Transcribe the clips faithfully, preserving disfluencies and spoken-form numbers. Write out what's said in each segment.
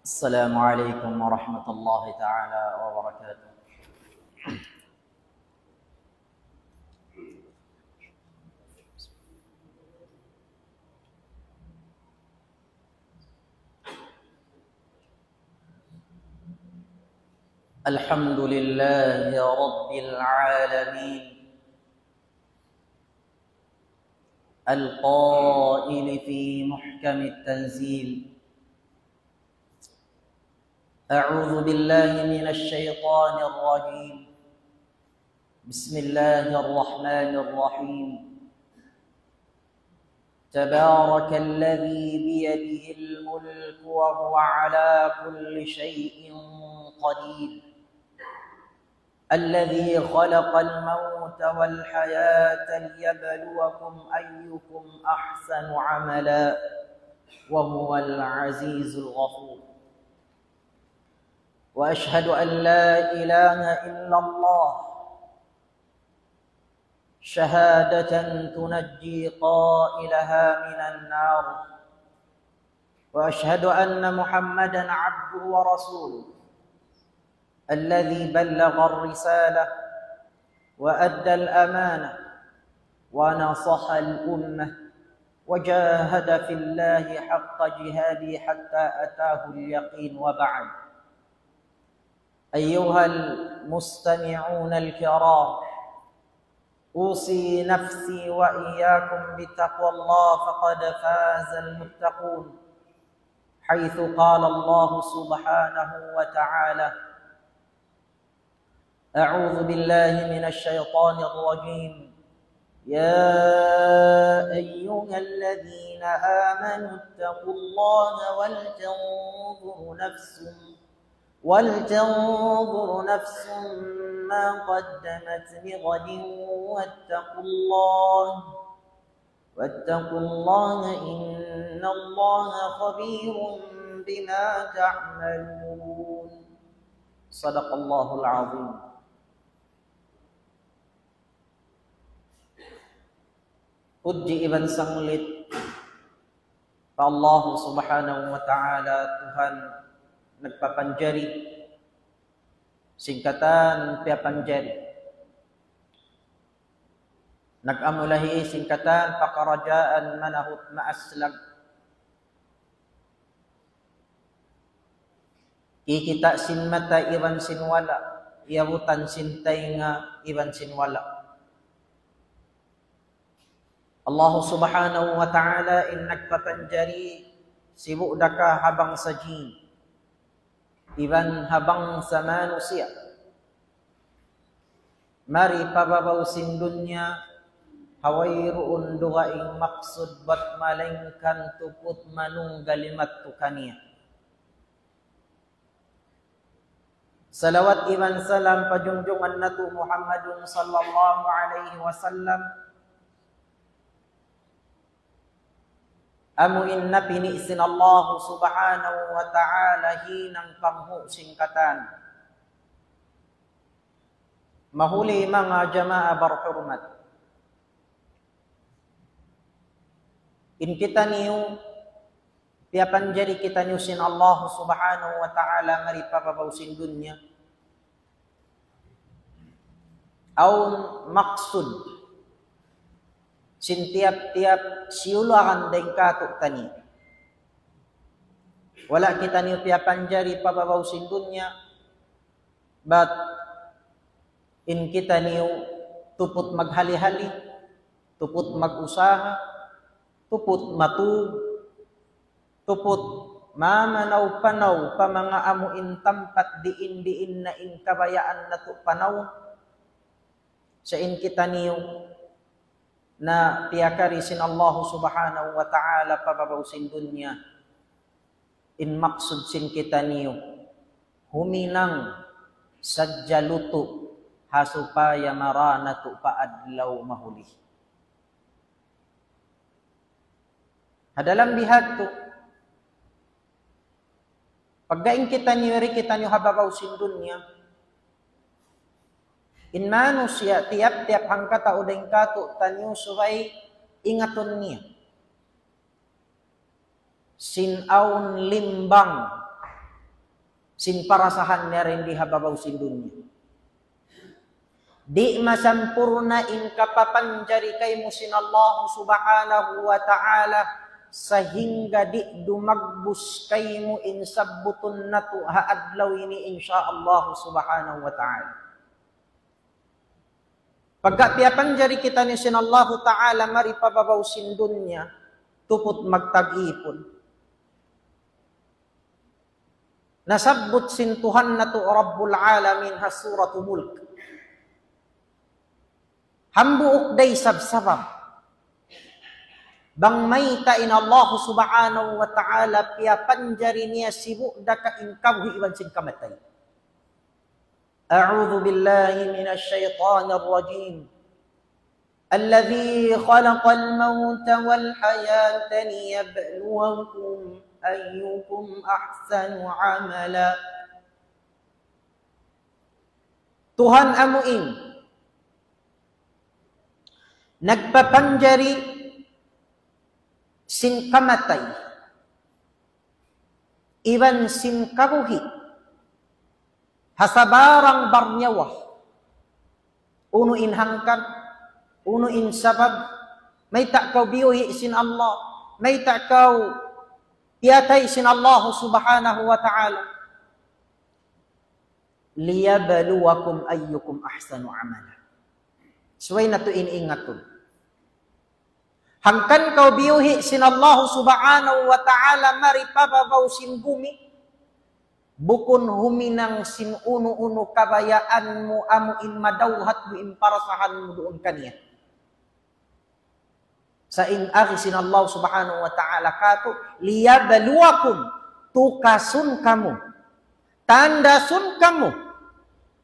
السلام عليكم ورحمة الله تعالى وبركاته. الحمد لله رب العالمين. القائل في محكم التنزيل: أعوذ بالله من الشيطان الرجيم. بسم الله الرحمن الرحيم. تبارك الذي بيده الملك وهو على كل شيء قدير. الذي خلق الموت والحياة ليبلوكم أيكم أحسن عملا وهو العزيز الغفور. وأشهد أن لا إله إلا الله شهادة تنجي قائلها من النار. وأشهد أن محمدا عبده ورسوله الذي بلغ الرسالة وأدى الأمانة ونصح الأمة وجاهد في الله حق جهاده حتى أتاه اليقين، وبعد. أيها المستمعون الكرام، أوصي نفسي وإياكم بتقوى الله، فقد فاز المتقون، حيث قال الله سبحانه وتعالى: أعوذ بالله من الشيطان الرجيم. يا أيها الذين آمنوا اتقوا الله ولتنظر نفس، ولتنظر نفس ما قدمت لغد، واتقوا الله، واتقوا الله إن الله خبير بما تعملون. صدق الله العظيم. Pudji iban sanglit pa Allah Subhanahu wa Ta'ala, Tuhan nagpapanjari sin katan piyapanjari. Nag-amulahi sin katan pakaradjaan manahut maaslag. Kikita' sin mata iban sin wala', iyabutan sin taynga iban sin wala'. Allah Subhanahu wa Ta'ala in nagpapanjari sibu' da ka ha bangsa jin iban ha bangsa manusiya'. Mari pa babaw sin dunya, ha wayruun dugaing maksud bat malaingkan tuput manunggal in mattu kaniya. Salawat iban salam pa junjungan natu' Muhammadun sallallahu alayhi wasallam. Amu in napini' sin Allah Subhanahu wa Ta'ala hinang panghu' sin katan. Mahuli manga jamaa barhurmat. In kitaniyu, piyapanjari kitaniyu sin Allah Subhanahu wa Ta'ala mari pa babaw sin dunya. Awn maksud sin tiyap-tiyap siyulakan dayn kātu'niyu. Wala' kitaniyu piyapanjari pa babaw sin dunya, bat in kitaniyu tuput maghali-hali, tuput mag-usaha, tuput matug, tuput mamanaw-panaw pa manga amu in tampat diin-diin na in kabayaan natu' panaw. Sa' in kitaniyu na piyakari sin Allah Subhanahu wa Ta'ala pa babaw sin dunya. In maksud sin kitaniyu, huminang sadja lutu' ha supaya marā natu' pa adlaw mahuli. Ha dalam bihadtu, pagga in kitaniyu, yari kitaniyu ha babaw sin dunya, in manusiya' tiyap-tiyap hangkatau dayn kātu'niyu subay ingatun niya sin awn limbang sin parasahan niya dayn di ha babaw sin dunya. Di' masampurna' in kapapanjari kaymu sin Allah Subhanahu wa Ta'ala, sahingga di' dumagbus kaymu in sabbutun natu' ha adlaw ini, insya Allah Subhanahu wa Ta'ala. Pagka piyapanjari kitaniyu sin Allahu Ta'ala mari pa babaw sin dunya, tuput magtag-ipun. Nasabbut sin Tuhan natu' Rabbul Alamin ha Suratu Mulk. Hambuuk da isab sabab. Bang mayta' in Allah Subhanahu wa Ta'ala piyapanjari niya sibu' da ka in kabuhi' iban sin kamatay. أعوذ بالله من الشيطان الرجيم. الذي خلق الموت والحياة ليبلوكم أيكم أحسن عملا. Tuhan amu in nagpapanjari sin kamatay iban sin kabuhi' ha sabarang barnyawa. Unu in hangkan, unu in sabab, mayta' kaw biyuhi' sin Allah, mayta' kaw piyatay sin Allah Subhanahu wa Ta'ala. ليبلوكم أيكم أحسن عملا. Subay natu' in ingatun. Hangkan kaw biyuhi' sin Allah Subhanahu wa Ta'ala mari pa babaw sin bumi, bukun huminang sin unu-unu kabayaan mu amu in madawhat mu in parasahan mu duun kaniya. Sa' in agi sin Allah Subhanahu wa Ta'ala kātu', ليبلوكم, tukasun kamu, tandasun kamu,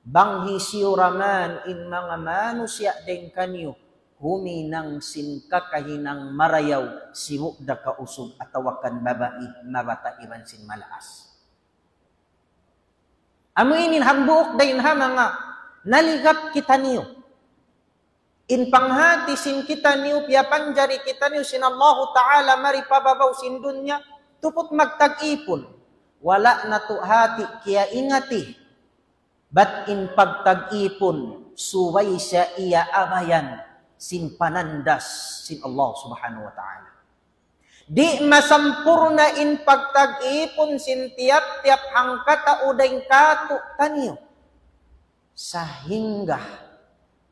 bang hisiyu ra man in manga manusiya' dayn kaniyu huminang sin kakahinang marayaw, sibu' da ka usug atawa kan babai, mabata' iban sin malaas. Amu ini in hambuuk dayn ha manga naligap kitaniyu. In panghati sin kitaniyu, piyapanjari kitaniyu sin Allahu Ta'ala mari pa babaw sin dunya, tuput magtag-ipun. Wala' natu' hati kiyaingati. Bat in pagtag-ipun, subay siya iyaabayan sin panandas sin Allah Subhanahu wa Ta'ala. Di' masampurna' in pagtag-ipun sin tiyap-tiyap hangkatau dayn kātu'niyu. Sahingga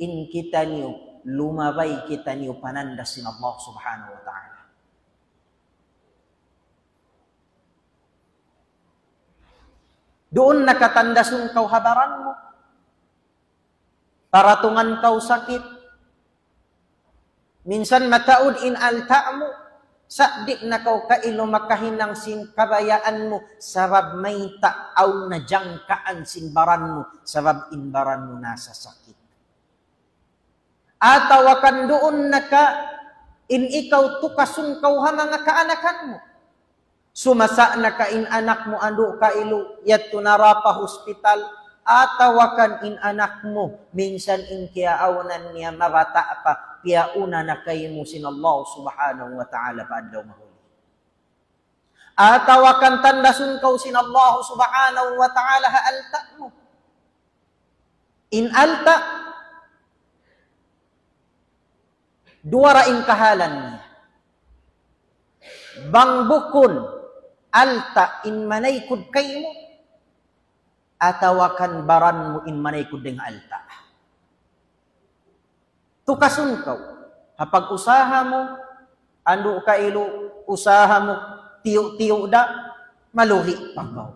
in kitaniyu, lumabay kitaniyu panandas sin Allah Subhanahu wa Ta'ala. Duun na katandasun kaw ha baran mu. Paratungan kaw sakit. Minsan mataud in alta' mu, sa' di' na kaw kailu makahinang sin kabayaan mu, sabab mayta' awn na jangkaan sin baran mu, sabab in baran mu nasasakit. Atawa kan duun na ka in ikaw tukasun kaw ha manga kaanakan mu. Sumasa' na ka in anak mu andu' kailu, yadtu na ra pa hospital, atawa kan in anak mu, minsan in kiyaawnan niya mabata' pa, piyauna na kaymu sin Allah Subhanahu wa Ta'ala pa adlaw mahuli. Atawa kan tandasun kaw sin Allah Subhanahu wa Ta'ala ha alta' mu. In alta', duwa ra in kahalan niya. Bang bukun alta' in manaykud kaymu, atawa kan baran mu in manaykud dayn ha alta'. Tukasun kaw. Ha pag-usaha mu, andu' kailu, usaha mu, tiyu'-tiyu' da, maluhi pa kaw.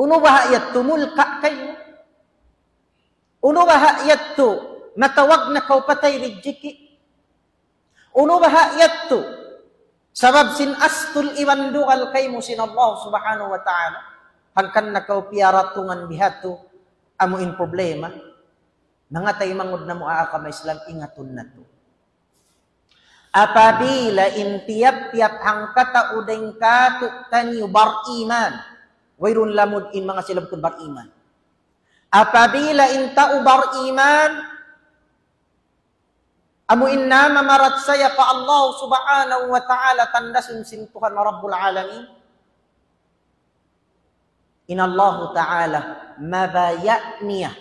Unu baha' yadtu mulka' kaymu? Unu baha' yadtu matawag na kaw patay rijiki'? Unu baha' yadtu sabab sin astul iban dugal kaymu sin Allah Subhanahu wa Ta'ala? Hangkan na kaw piyaratungan bihadtu, amu in problema. Manga taymanghud namu' ha agama Islam, ingatun natu'. Apabila in tiyap-tiyap hangkatau dayn kātu'niyu bariman, wayruun lamud in manga sila bukun bariman. Apabila in tau bariman, amu in namamarachaya pa Allah Subhanahu wa Ta'ala, tandasun sin Tuhan Rabbul Alamin, In Allahu Ta'ala, mabaya' niya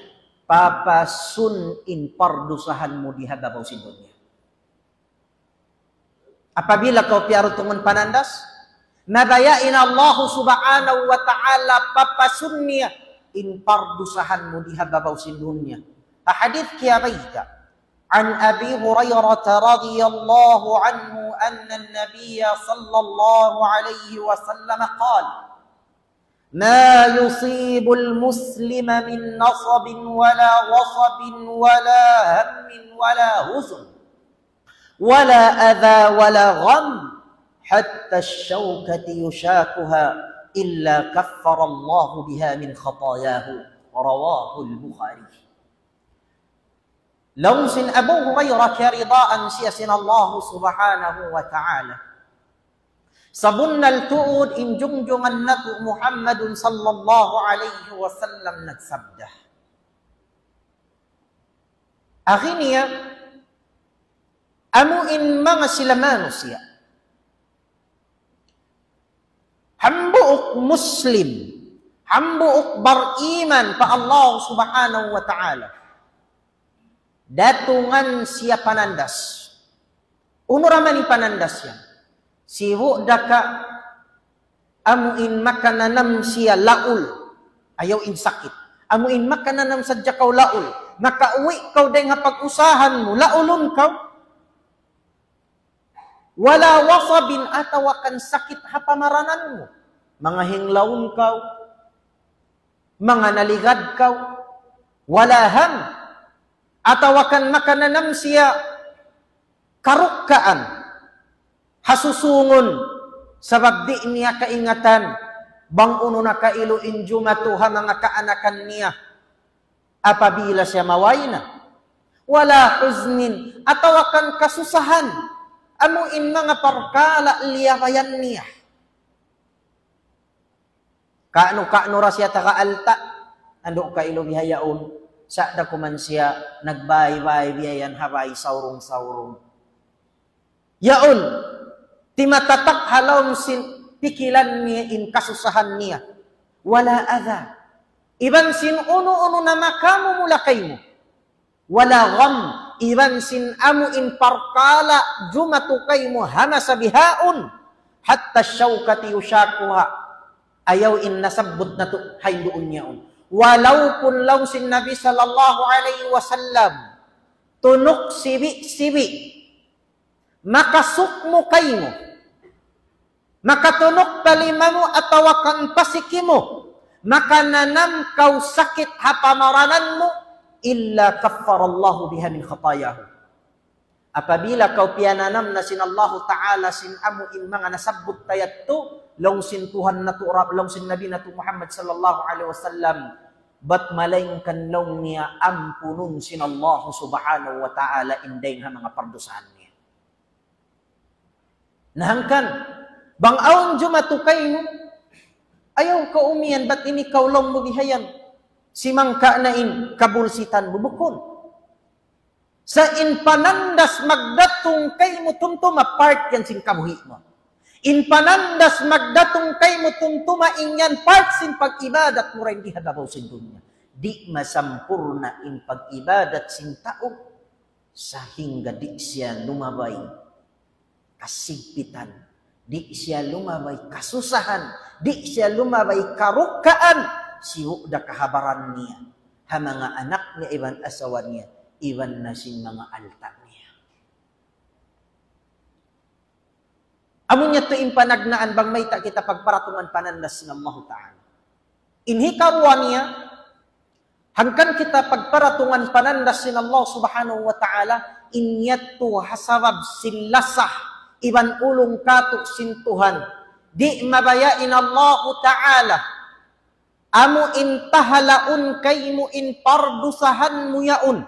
papasun in pardusahan mu di ha babaw sin dunya. Apabila kaw piyarutungun panandas, mabaya' in Allahu Subhanahu wa Ta'ala papasun niya in pardusahan mu di ha babaw sin dunya. Ha hadith kiyabayta', عن أبي هريرة رضي الله عنه أن النبي صلى الله عليه وسلم قال: ما يصيب المسلم من نصب ولا وصب ولا هم ولا حزن ولا أذى ولا غم حتى الشوكة يشاكها إلا كفر الله بها من خطاياه. رواه البخاري. Laung sin Abu Hurairah, kiyaridaan siya sin Allah Subhanahu wa Ta'ala, sabunnal tuud in jungjungan natu' Muhammadun sallallahu alayhi wasallam nagsabda. Agi niya, amu in manga sila manusiya', hambuuk Muslim, hambuuk bariman pa Allah Subhanahu wa Ta'ala, datungan siya panandas. Unu ra man in panandas yan? Sibu' da ka amu in makananam siya laul, ayaw in sakit. Amu in makananam sadja kaw laul, makauwi' kaw dayng ha pag-usahan mu, laulun kaw. Wala wasabin, atawa kan sakit ha pamaranan mu. Manga hinglaun kaw, manga naligad kaw, wala ham, atawa kan makananam siya karukkaan ha susungun, sabab di' niya kaingatan bang unu nakailu in jumatu ha manga kaanakan niya apabila siya maway na. Wala huznin, atawa kan kasusahan, amu in manga parkala' liyabayan niya. Ka'nu-ka'nu ra siya taga alta', andu' kailu bihaun, sa' da kuman siya nagbay-bay biya' yan ha bay saurung-saurung. Yaun, timatatak ha lawm sin pikilan niya in kasusahan niya. Wala adha. Iban sin unu-unu na makamumula kaymu. Wala gham. Iban sin amu in parkala' jumatu kaymu ha masa bihaun. Hatta shawkati yushakuha. Ayaw in nasabbut natu' ha induun yaun. Walaupun laung sin Nabi sallallahu alayhi wasallam, tunuk sibi'-sibi'. Makasukmu kaymu, makatunuk pa lima mu atawa kan pa siki mu, makananam kaw sakit ha pamaranan mu, illa kaffarallahu biha min khatayahu. Apabila kaw piyananam na sin Allahu Ta'ala sin amu in manga nasabbut ta yadtu, laung sin Tuhan natu' ra-, laung sin Nabi natu' Muhammad sallallahu alayhi wasallam, bat malaingkan laung niya ampunun sin Allahu Subhanahu wa Ta'ala in dayng ha manga pardusahan niya. Na hangkan, bang awn jumatu kaymu, ayaw kaw umiyan, bat ini kaw laung mu bihayan, simangka na in kabulsitan mu, bukun. Sa' in panandas magdatung kaymu tumtuma, part yan sin kabuhi' mu. In panandas magdatung kaymu tumtuma, in yan part sin pag-ibadat mu dayn di ha babaw sin dunya. Di' masampurna' in pag-ibadat sin tau sahingga di' siya lumabay kasigpitan, di' siya lumabay kasusahan, di' siya lumabay karukkaan, siyu' da kahabaran niya ha manga anak niya iban asawa niya, iban na sin manga alta' niya. Amu niya tuud in panagnaan bang mayta' kita pagparatungan panandas sin Allahu Ta'ala. In hikaruwa niya, hangkan kita pagparatungan panandas sin Allah Subhanahu wa Ta'ala, in yadtu ha sabab sin lasah iban ulung katu' sin Tuhan. Di' mabaya' in Allahu Ta'ala amu in tahalaun kaymu in pardusahan mu yaun.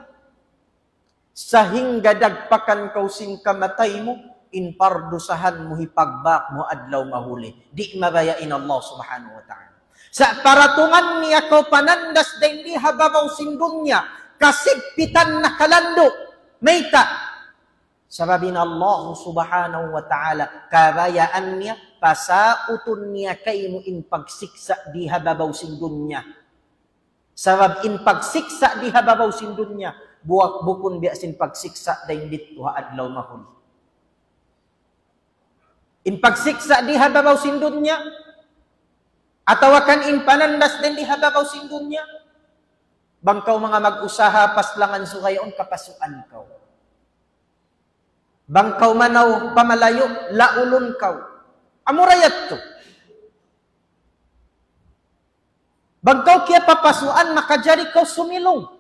Sahingga dagpakan kaw sin kamatay mu, in pardusahan mu hipagbak mu adlaw mahuli. Di' mabaya' in Allah Subhanahu wa Ta'ala. Sa' paratungan niya kaw panandas dayn di ha babaw sin dunya, kasigpitan na kalandu'. Mayta'? Sabab in Allah subhanahu wa ta'ala, kabayaan niya, pasautun niya kaymu in pagsiksa' di ha babaw sin dunya. Sabab in pagsiksa' di ha babaw sin dunya, buwak bukun biya' sin pagsiksa' dayn didtu ha adlaw mahuli. In pagsiksa' di ha babaw sin dunya, atawa kan in panandas dayn di ha babaw sin dunya, bang kaw manga mag-usaha, paslangan suga yaun kapasuan kaw. Bang kaw manaw pamalayu', laulun kaw. Amura yadtu. Bang kaw kiyapapasuan, makajari kaw sumilung.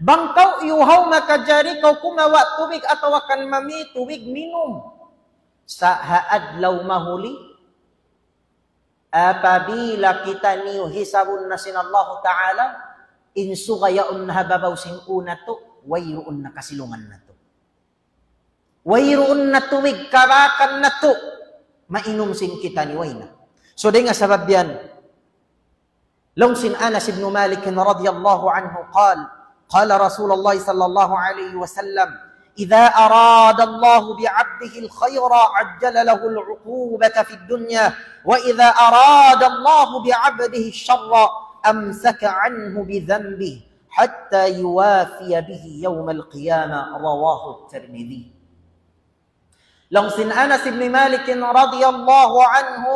Bang kaw iyuhaw, makajari kaw kumawa' tubig atawa kan mami tubig minum. Sa' ha adlaw mahuli, apabila kitaniyu hisabun na sin Allahu Ta'ala, in suga yaun na ha babaw sin u natu', wayruun na kasilungan natu'. Wayruun na tubig kabakan natu', mainum sin kitaniyu, way na. So, dayn ha sabab yan, laung sin Anas ibn Malik radiyallahu anhu, قال: قال رسول الله صلى الله عليه وسلم: إذا أراد الله بعبده الخير عجل له العقوبة في الدنيا، وإذا أراد الله بعبده الشر أمسك عنه بذنبه حتى يوافي به يوم القيامة. رواه الترمذي. Laung sin Anas ibn Malik radiyallahu anhu,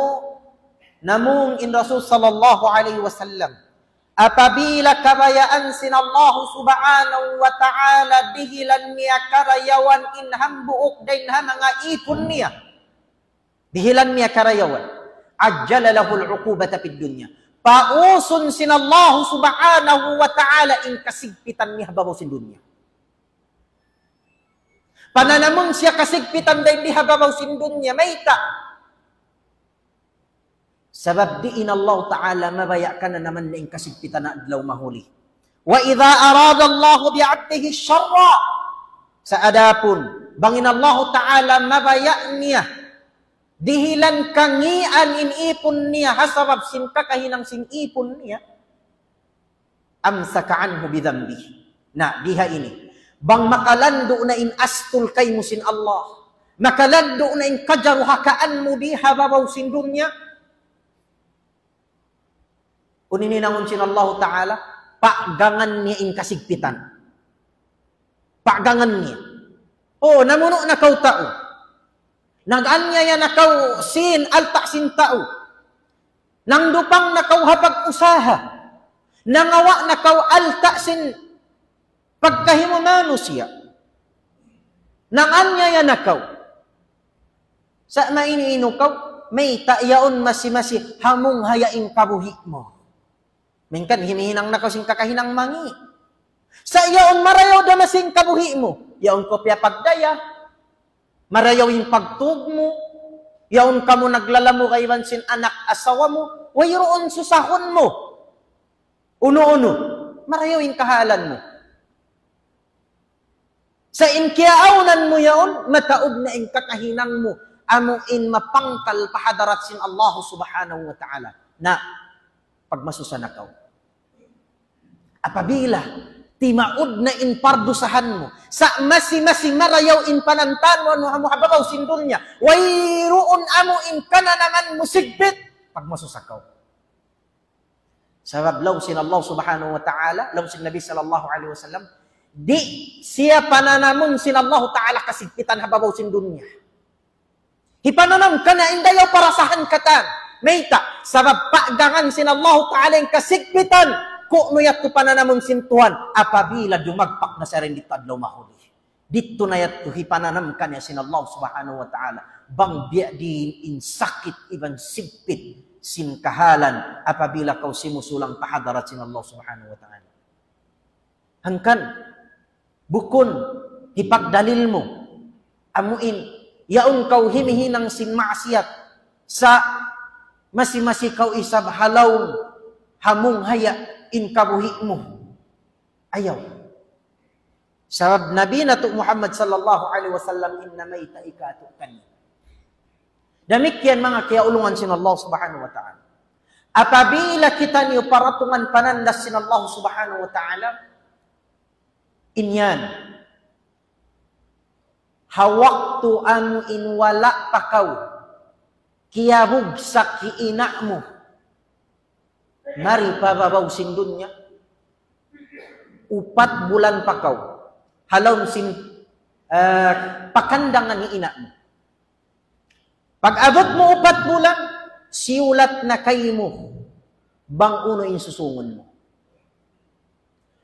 namung in Rasul sallallahu alayhi wasallam, apabila kabayaan sin Allah subhanahu wa ta'ala dihilan niya karayawan in hambuuk dayn ha manga ipun niya, dihilan niya karayawan, عجل له العقوبة في الدنيا. Pausun sin Allah subhanahu wa ta'ala in kasigpitan niya ha babaw sin dunya. Pananamun siya kasigpitan dayn di ha babaw sin dunya, mayta'? Sabab di' in Allah Ta'ala mabaya' kananaman niya in kasigpitan adlaw mahuli. وإذا أراد الله بعبده الشر. Sa' adapun, bang in Allah Ta'ala mabaya' niya dihilan kangian in ipun niya, ha sabab sin kakahinang sin ipun niya, أمسك عنه بذنبه. Na, di ha ini. Bang makalandu' na in astul kaymu sin Allah, makalandu' na in kajaruhakaan mu di ha babaw sin dunya, unu in hinangun sin Allah Ta'ala, paggangan niya in kasigpitan. Paggangan niya. O, namunu' na kaw tau. Nag-anyaya na kaw sin alta' sin tau. Nangdupang na kaw ha pag-usaha. Nangawa' na kaw alta' sin pagkahi mu manusiya'. Nanganyaya na kaw. Sa' mainu-inu kaw, mayta' yaun masi-masi hamung haya in kabuhi' mu. Mingkan himihinang na kaw sin kakahinang mangi'. Sa' yaun marayaw da masi in kabuhi' mu. Yaun kaw piyapagdaya. Marayaw in pagtug mu. Yaun kamu naglalamu kaiban sin anak asawa mu. Wayruun susahun mu. Unu-unu. Marayaw in kahalan mu. Sa' in kiyaawnan mu yaun, mataud na in kakahinang mu, amu in mapangkal pa hadarat sin Allah Subhanahu wa Ta'ala. Na, pagmasusa na kaw. Apabila timaud na in pardusahan mu, sa' masi-masi marayaw in panantan mu, anu, ha babaw sin dunya, wayruun amu in kananaman mu sigpit, pagmasusa kaw. Sabab laung sin Allah Subhanahu wa Ta'ala, laung sin Nabi sallallahu alayhi wasallam, di' siya pananamun sin Allah Ta'ala kasigpitan ha babaw sin dunya. Hipananam kaniya in dayaw parasahan katan. Mayta', sabab paggangan sin Allah Ta'ala in kasigpitan, ku'nu yadtu pananamun sin Tuhan, apabila dumagpak na siya dayn didtu adlaw mahuli. Didtu na yadtu hipananam kaniya sin Allah Subhanahu wa Ta'ala. Bang biya' diin in sakit iban sigpit sin kahalan apabila kaw simusulang pa hadarat sin Allah Subhanahu wa Ta'ala. Hangkan, bukun hipagdalil mu. Amu in, yaun kaw himihinang sin maksiyat. Sa' masi-masi kaw isab ha lawm, hamung haya in kabuhi' mu. Ayaw. Sabab Nabi natu' Muhammad sallallahu alayhi wasallam in namayta' ikatu' kaniya. Damikkiyan manga kiyaulungan sin Allah Subhanahu wa Ta'ala. Apabila kitaniyu paratungan panandas sin Allah Subhanahu wa Ta'ala, in yan. Ha waktu amu in wala' pa kaw kiyabugsak hi ina' mu mari pa babaw sin dunya, upat bulan pa kaw ha lawm sin, eh, pakandangan hi ina' mu. Pag-abut mu upat bulan, siyulat na kaymu bang unu in susungun mu.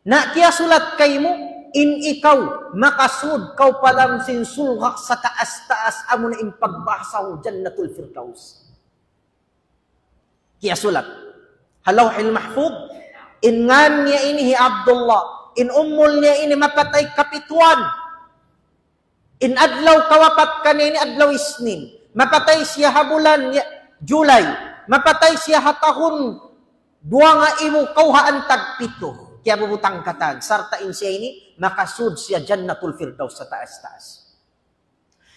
Na kiyasulat kaymu, in ikaw makasud kaw pa lawm sin surga' sataas-taas, amuna in pagbahasa Jannatul Firdaus. Kiyasulat ha Lawhil Mahfuz, in ngan niya ini hi Abdullah, in umul niya ini mapatay kapituan. In adlaw kawapat kaniya ini adlaw Isnin. Mapatay siya ha bulan ya-, July. Mapatay siya ha tahun duwa ngaibu kawhaan tagpitu. Kiyabubutang katan. Sarta' in siya ini, makasud siya Jannatul Firdaus sataas-taas.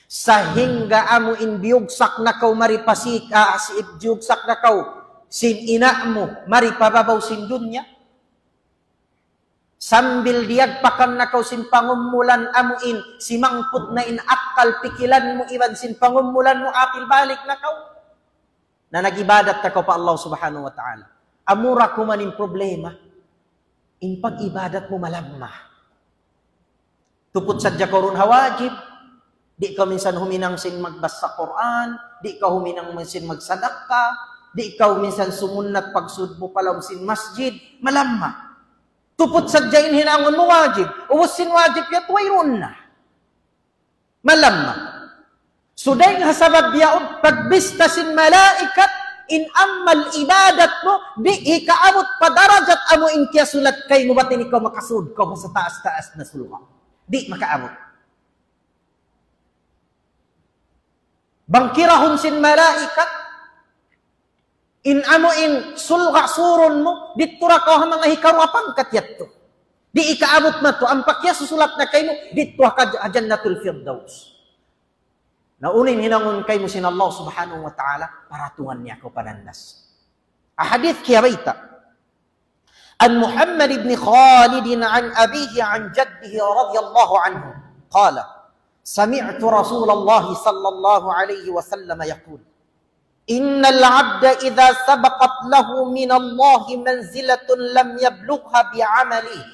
Sahingga amu in biyugsak na kaw mari pa si-, ah, si-, biyugsak na kaw sin ina' mu mari pa babaw sin dunya. Sambil diyagpakan na kaw sin pangumulan amu in, simangput na in akkal pikilan mu iban sin pangumulan mu, apil balik na kaw. Na nag-ibadat na kaw pa Allah Subhanahu wa Ta'ala. Amura kuman in problema, in pag-ibadat mu malamma. Tuput sadja kaw duun ha wajib, di' kaw minsan huminang sin magbasa Qur'an, di' kaw huminang sin magsadakka, di' kaw minsan sumunnat pagsud mu pa lawm sin masjid, malamma. Tuput sadja in hinangun mu wajib. Ubus sin wajib yadtu wayruun na. Malamma. So, dayn ha sabab yaun, pagbista sin malaikat, in amal ibadat mu, di' hikaabut pa darajat amu in kiyasulat kaymu, bat in ikaw makasud kaw ha sataas-taas na surga'. Di' makaabut. Bang kirahun sin malaikat, in amu in surga' surun mu, didtu da kaw ha manga hikaruwa pangkat yadtu. Di' ikaabut madtu, ampa kiyasusulat na kaymu, didtu ha kaj-, ha Jannatul Firdaus. Na unu in hinangun kaymu sin Allah Subhanahu wa Ta'ala, paratungan niya kaw panandas. Ah, hadith kiyabayta'. عن محمد بن خالد عن أبيه عن جده رضي الله عنه قال: سمعت رسول الله صلى الله عليه وسلم يقول: إن العبد إذا سبقت له من الله منزلة لم يبلغها بعمله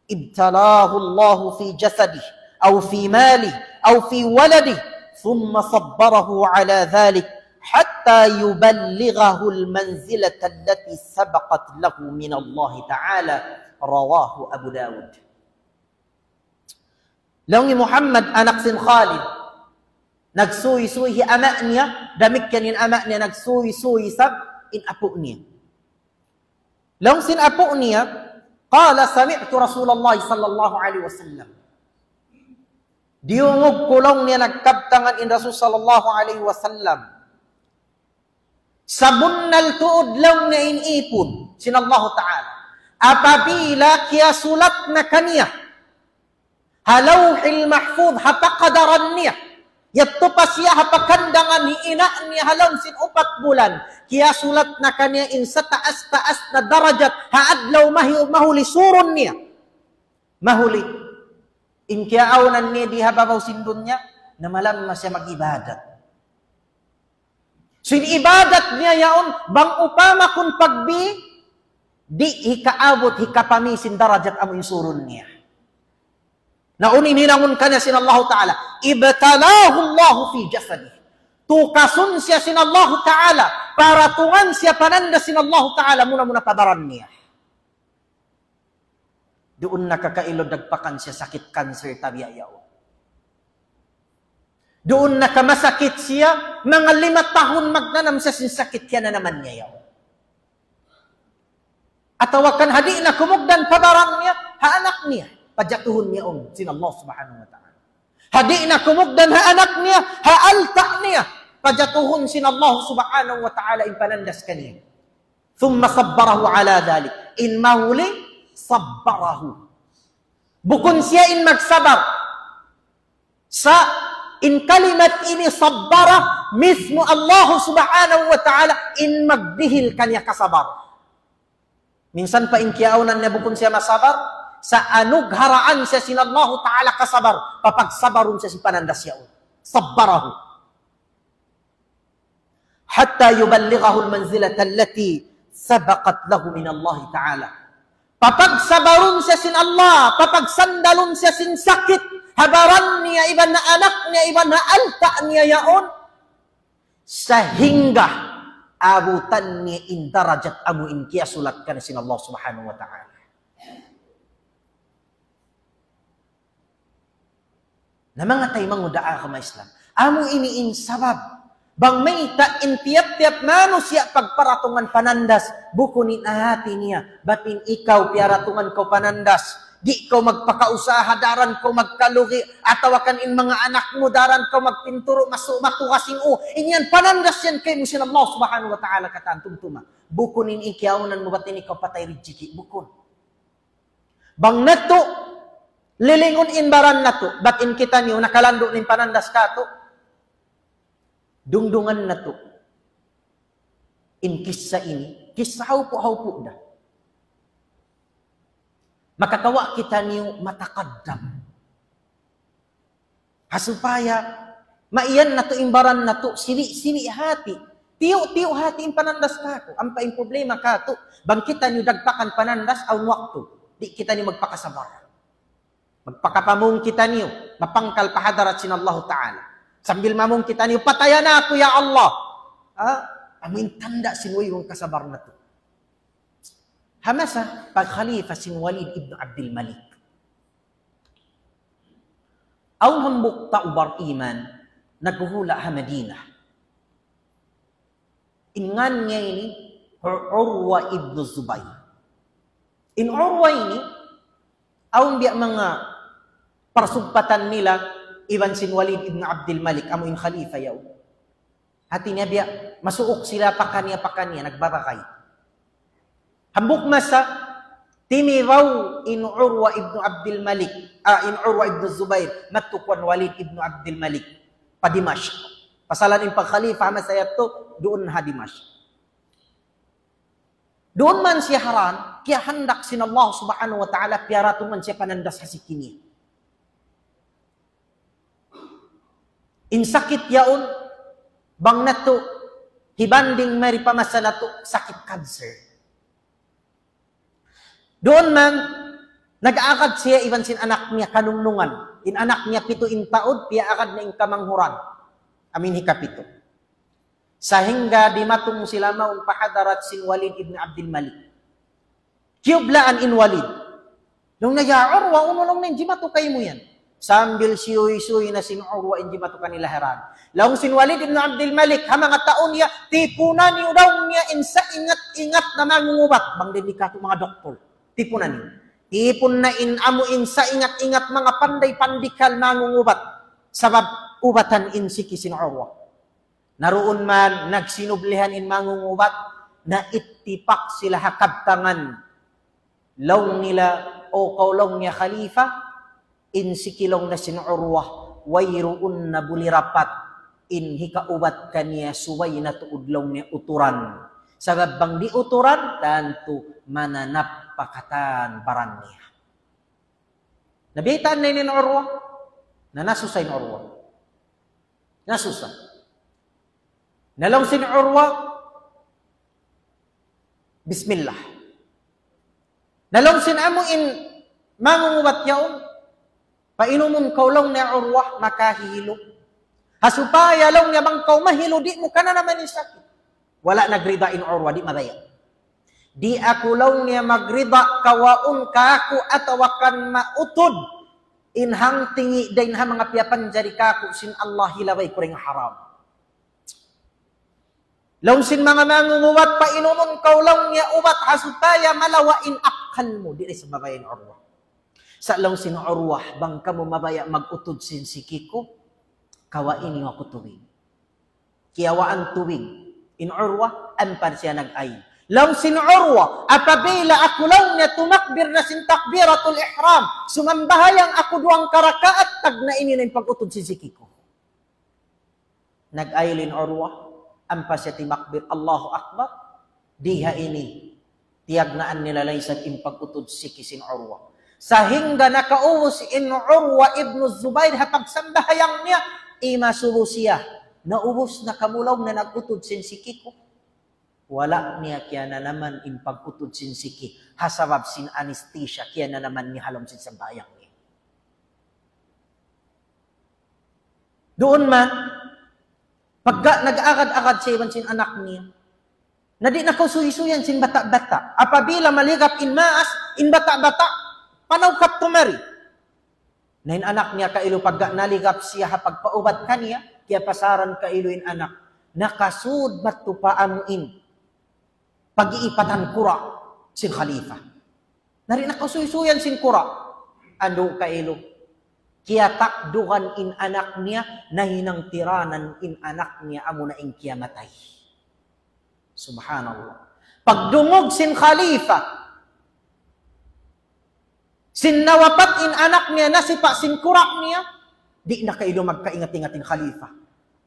ابتلاه الله في جسده أو في ماله أو في ولده ثم صبره على ذلك حتى يبلغه المنزلة التي سبقت له من الله تعالى. رواه أبو داود. Laung hi Muhammad anak sin Khalid, nagsuysuy hi ama' niya, damikkiyan in ama' niya nagsuysuy isab in apu' niya. Laung sin apu' niya, قال: سمعت رسول الله صلى الله عليه وسلم. Diyungug ku laung niya nagkabtangan in Rasul sallallahu alayhi wasallam. Sabunnal tuud laung niya in ipun sin Allahu Ta'ala. Apabila kiyasulat na kaniya ha Lawhil Mahfuz, ha pakadaran niya. Yadtu pa siya ha pakandangan hi ina' niya ha lawm sin upat bulan. Kiyasulat na kaniya in sataas-taas na darajat ha adlaw mahi-, mahuli surun niya. Mahuli. In kiyaawnan niya di ha babaw sin dunya, na malamma siya mag-ibadat. So, in ibadat niya yaun, bang upama kun pagbi, di' hikaabut, hikapami sin darajat amu in surun niya. Na unu in hinangun kaniya sin Allahu Ta'ala, ابتلاه الله في جسده. Tukasun siya sin Allahu Ta'ala, paratungan siya panandas sin Allahu Ta'ala, muna-muna pa baran niya. Duun na kakailud dagpakan siya sakit cancer tabiya' yaun. Duun na kamasakit siya, manga lima tahun magnanam siya sin sakit kiyananaman niya yaun. Atawa kan ha di' na kumugdan pa baran niya, ha anak niya, pajatuhun niya yaun sin Allah Subhanahu wa Ta'ala. Ha di' na kumugdan ha anak niya, ha alta' niya, pajatuhun sin Allah Subhanahu wa Ta'ala in panandas kaniya. ثم صبره على ذلك. In mahuli, صبره. Bukun siya in magsabar. Sa' in kalimat ini صبره, mismu Allah Subhanahu wa Ta'ala in magdihil kaniya kasabar. Minsan pa in kiyaawnan niya bukun siya masabar, Sa' anugharaan siya sin Allahu Ta'ala kasabar, papagsabarun siya sin panandas yaun. صبره حتى يبلغه المنزلة التي سبقت له من الله تعالى. Papagsabarun siya sin Allah, papagsandalun siya sin sakit, ha baran niya, iban ha anak niya, iban ha alta' niya yaun, sahingga abutan niya in darajat amu in kiyasulat kaniya sin Allah Subhanahu wa Ta'ala. Na manga taymanghud ha agama Islam, amu ini in sabab bang mayta' in tiyap-tiyap manusiya' pagparatungan panandas, bukun in hati niya, bat in ikaw piyaratungan kaw panandas, di' kaw magpakausaha, daran kaw magkalugi', atawa kan in manga anak mu daran kaw magpinturu', masu-, matugas in u, in yan panandas yan kaymu sin Allah Subhanahu wa Ta'ala katan tumtuma. Bukun in in kiyaunan mu bat in ikaw patay rijiki', bukun. Bang natu', lilingun in baran natu', bat in kitaniyu, nakalandu' in panandas katu', dungdungan natu'. In kissa ini, kissa haupu'-haupu' da. Makakawa' kitaniyu mataqaddam. Ha supaya maiyan natu' in baran natu', sili'-sili' hati. Tiyu'-tiyu' hati in panandas katu'. Ampa in problema katu', bang kitaniyu dagpakan panandas, awn waktu. Di' kitaniyu magpakasabar. Magpakapamung kitaniyu, mapangkal pa hadarat sin Allahu Ta'ala. Sambil mamung kitaniyu, "Pataya na aku, ya Allah." Ha? Amu in tanda' sin wayruun kasabar natu'. Ha masa pag-khalifa sin Walid ibn Abdul Malik, awn hambuuk tau bariman naghuhula' ha Madinah. In ngan niya ini Ur-, Urwa ibn Zubayr. In Urwa ini, awn biya' manga parsugpatan nila iban sin Walid ibn Abdul Malik, amu in khalifa yaun. Hati niya biya' masuuk sila pakaniya-pakaniya, nagbabagay. Hambuuk masa, timibaw in Urwa ibn Abdul Malik, ah, in Urwa ibn Zubair, madtu kuwan Walid ibn Abdul Malik, pa Dimashq. Pasalan in pagkhalifa ha masa yadtu, duun ha Dimashq. Duun man siya ha dan, kiyahandak sin Allah Subhanahu wa Ta'ala, piyaratungan siya panandas ha siki niya. In sakit yaun, bang natu', hibanding mari pa masa natu', sakit cancer. Duun man, nag-aagad siya iban sin anak niya kanungnungan. In anak niya pitu in taud, piyaagad na in kamanghuran. Amu in hikapitu. Sahingga dimatung sila mawn pa hadarat sin Walid ibn Abdul Malik. Kiyublaan in Walid. Laung niya, "Ya Urwa, unu laung niya in jimatu kaymu yan?" Sambil siyuy-siyuy na sin Urwa in jimatu kanila ha dan. Laung sin Walid ibn Abdul Malik, ha manga tau niya, "Tipuna niyu," laung niya, "in saingat-ingat na mangungubat." Bang di' katu' manga doktor. "Tipuna niyu." Tipun na in amu in saingat-ingat manga panday pandikal mangungubat. Sabab ubatan in siki sin Urwa. Na duun man, nagsinublihan in mangungubat, na ittipak sila ha kabtangan. Laung nila, "O kaw," laung niya, "khalifa, in siki," laung niya, "sin Urwa, wayruun na buli rapat in hikaubat kaniya, subay na tuud," laung niya, "uturan. Sabab bang di' uturan, tantu mananap pa katan baran niya." Na biyaytaan na ini in Urwa, na nasusa in Urwa. Nasusa. Na laung sin Urwa, "Bismillah." Na laung sin amu in mangungubat yaun, "Painumun kaw," laung niya, "Urwa, makahihilu. Ha supaya," laung niya, "bang kaw mahilu, di' mu kananaman in sakit." Wala' nagrida in Urwa, "Di' mabaya'. Di' aku," laung niya, "magrida kawaun kāku' atawa kan mautud in hangtingi' dayn ha manga piyapanjari kāku' sin Allah, hilaway ku dayn ha haram." Laung sin manga mangungubat, "Painumun kaw," laung niya, "ubat ha supaya malawa' in akkal mu." Di' da isab mabaya' in Urwa. Sa' laung sin Urwa, "Bang kamu mabaya' mag-utud sin siki ku, kawaun niyu aku tubig." Kiyawaan tubig in Urwa, ampa siya nag-ayil. Laung sin Urwa, "Apabila aku," laung niya, "tumakbir na sin takbiratul ihram, sumambahayang aku duwang karakaat, tagna' ini na in pag-utud sin siki ku." Nag-ayil in Urwa, ampa siya timakbir, Allahu Akbar. Di ha ini, tiyagnaan nila na isab in pag-utud siki sin Urwa. Sahingga nakaubus in Urwa ibn Zubair ha pagsambahayang niya, imasubu siya. Naubus na kamu laung niya nag-utud sin siki ku. Wala' niya kiyananaman in pag-utud sin siki. Ha sabab sin anesthesia, kiyananaman niya ha lawm sin sambahayang niya. Duun man, pagka nag-agad-agad siya iban sin anak niya, na di' na kaw suysuyan sin bata'-bata'. Apabila maligap in maas, in bata'-bata', panaw kadtu mari. Na in anak niya kailu pagka naligap siya ha pagpaubat kaniya, kiyapasaran kailu in anak. Nakasud madtu pa amu in pag-iipatan kura' sin khalifa. Na di' na kaw suysuyan sin kura'. Andu' kailu. Kiyatakdugan in anak niya, nahinang tiranan in anak niya, amuna in kiyamatay. Subhanallah. Pagdungug sin khalifa, sin nawapat in anak niya, nasipa' sin kura' niya, di' na kailu magkaingat-ingat in khalifa.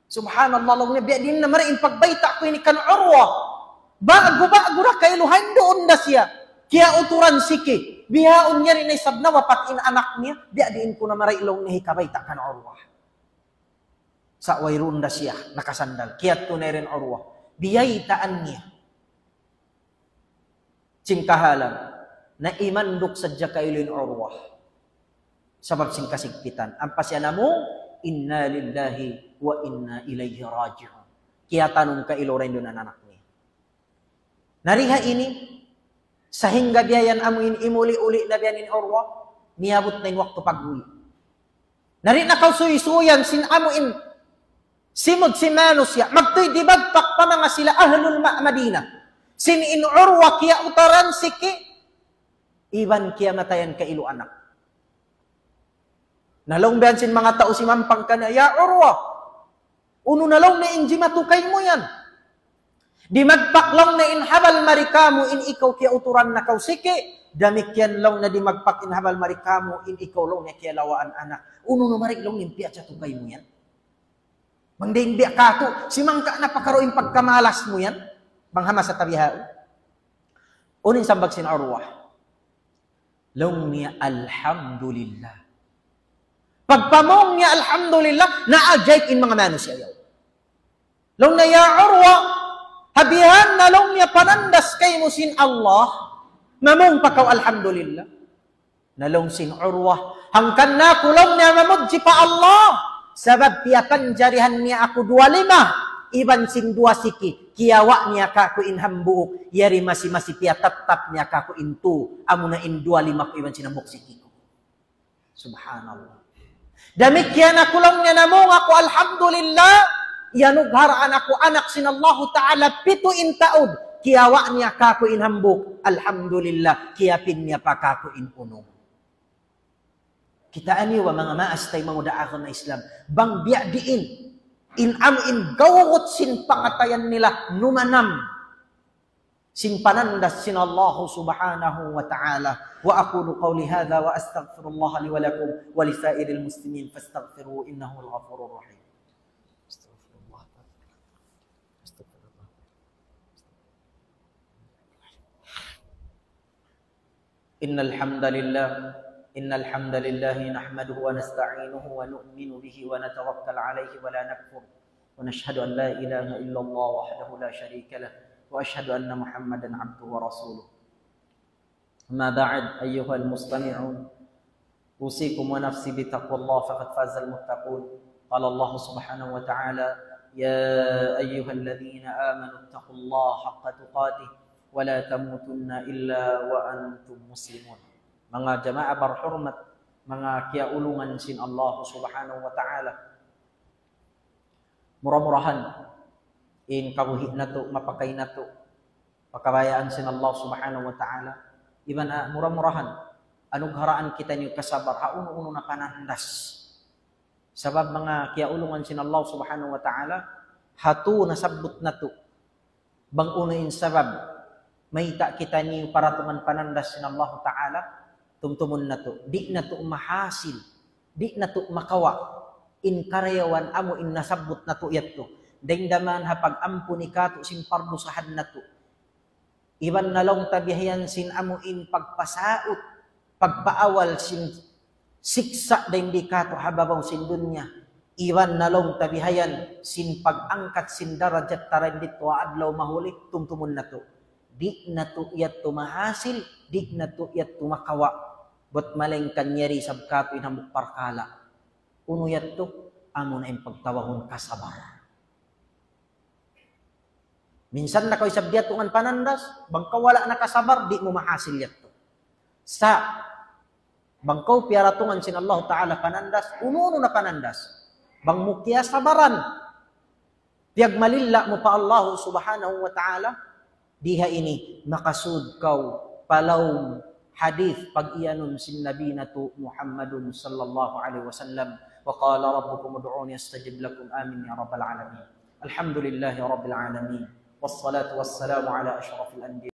Subhanallah, laung niya, biya' diin na mari in pagbayta' ku ini kan Urwa. Ba'gu-ba'gu ra kailu hinduun da siya. Kiyauturan siki. Bihaun niya rin isab nawapat in anak niya. Biya' diin ku na mari laung niya hikabayta' kan Urwa. Sa' wayruun da siya, nakasandal. Kiyadtu na rin Urwa. Biyaytaan niya. Sin kahalan, naimanduk sadja kailu in Urwa. Sabab sin kasigpitan. Ampa siya namu', "Inna lillahi wa inna ilayhi raji'un." Kiyatanum kailu ra in duun anak niya. Na di ha ini, sahingga biya' yan amu in imuli-uli na biya' yan in Urwa, miyabut na in waktu pag-uwi. Na di' na kaw suysuyan sin amu in simud sin manusiya', magtuy dimagpak pa manga sila ahlul Ma-, Madinah. Sin in Urwa kiyautaran siki, iban kiyamatayan kailu anak. Na laung biya' sin manga tau simampang kaniya, "Ya Urwa, unu na laung niya in jimatu kaymu yan? Dimagpak laung niya in habal mari kamu in ikaw kiyauturan na kaw siki, damikkiyan laung niya dimagpak in habal mari kamu in ikaw laung niya kiyalawaan anak. Unu na mari laung niya in piyajatu kaymu yan?" Bang dayn biya' katu', simangka na pakaruin pagkamalas mu yan. Bang ha masa ta bihaun. Unu in sambag sin Urwa? Laung niya, "Alhamdulillah." Pagpamung niya, "Alhamdulillah," naajaib in manga manusiya' yaun. Laung niya, "Ya Urwa, ha bihan na laung niya panandas kaymu sin Allah, mamung pa kaw alhamdulillah." Na laung sin Urwa, "Hangkan na aku laung niya mamudji pa Allah, sabab piyapanjarihan niya aku duwa lima, iban sin duwa siki, kiyawa' niya kaku' in hambuuk, yari masi-masi piyatattap niya kaku' in tu, amuna in duwa lima ku iban sin hambuuk siki ku." Subhanallah. Damikkiyan aku laung niya namung aku, alhamdulillah, iyanugharaan aku anak sin Allahu Ta'ala pitu in taud, kiyawa' niya kaku' in hambuuk, alhamdulillah, kiyapin niya pa kaku' in unu. Kitaa niyu ba manga maas taymanghud ha agama Islam, bang biya' diin, in amu in gawgut sin pangatayan nila numanam sin panandas sin Allah subhanahu wa ta'ala. وأقول قولي هذا وأستغفر الله لي ولكم ولسائر المسلمين فاستغفروه إنه هو الغفور الرحيم. أستغفر الله. أستغفر الله. إن الحمد لله، إن الحمد لله نحمده ونستعينه ونؤمن به ونتوكل عليه ولا نكفر، ونشهد أن لا إله إلا الله وحده لا شريك له، وأشهد أن محمدا عبده ورسوله. أما بعد، أيها المستمعون، أوصيكم ونفسي بتقوى الله، فقد فاز المتقون. قال الله سبحانه وتعالى: يا أيها الذين آمنوا اتقوا الله حق تقاته ولا تموتن إلا وأنتم مسلمون. Manga jamaa barhurmat, manga kiyaulungan sin Allah Subhanahu wa Ta'ala. Mura-murahan in kabuhi' natu', mapakay natu', pakabayaan sin Allah Subhanahu wa Ta'ala. Iban, ah, mura-murahan anugharaan kitaniyu kasabar ha unu-unu na panandas. Sabab manga kiyaulungan sin Allah Subhanahu wa Ta'ala, ha tu nasabbut natu'. Bang unu in sabab, mayta' kitaniyu paratungan panandas sin Allahu Ta'ala, tumtumun natu'. Di' natu' mahasil, di' natu' makawa' in karayawan amu in nasabbut natu' yadtu. Dayn daman ha pag-ampuni katu' sin pardusahan natu'. Iban na laung ta bihayan sin amu in pagpasaut pagpaawal sin siksa' dayn di katu' ha babaw sin dunya, iban na laung ta bihayan sin pag-angkat sin darajat ta dayn di ha adlaw mahuli, tumtumun natu'. Di' natu' yadtu mahasil, di' natu' yadtu makawa'. Bat malayngkan yari isab katu' in hambuuk parkala'. Unu yadtu? Amuna in pagtawagun kasabar. Minsan na kaw isab diyatungan panandas, bang kaw wala' nakasabar, di' mu mahasil yadtu. Sa', bang kaw piyaratungan sin Allah Ta'ala panandas, unu-unu na panandas. Bang mu kiyasabaran, piyagmalilla' mu pa Allah Subhanahu wa Ta'ala, di ha ini, makasud kaw pa lawm hadith pag-iyanun sin Nabi natu' Muhammadun sallallahu alayhi wasallam, وقال ربكم ادعوني أستجب لكم. آمين يا رب العالمين. الحمد لله رب العالمين. والصلاة والسلام على أشرف الأنبياء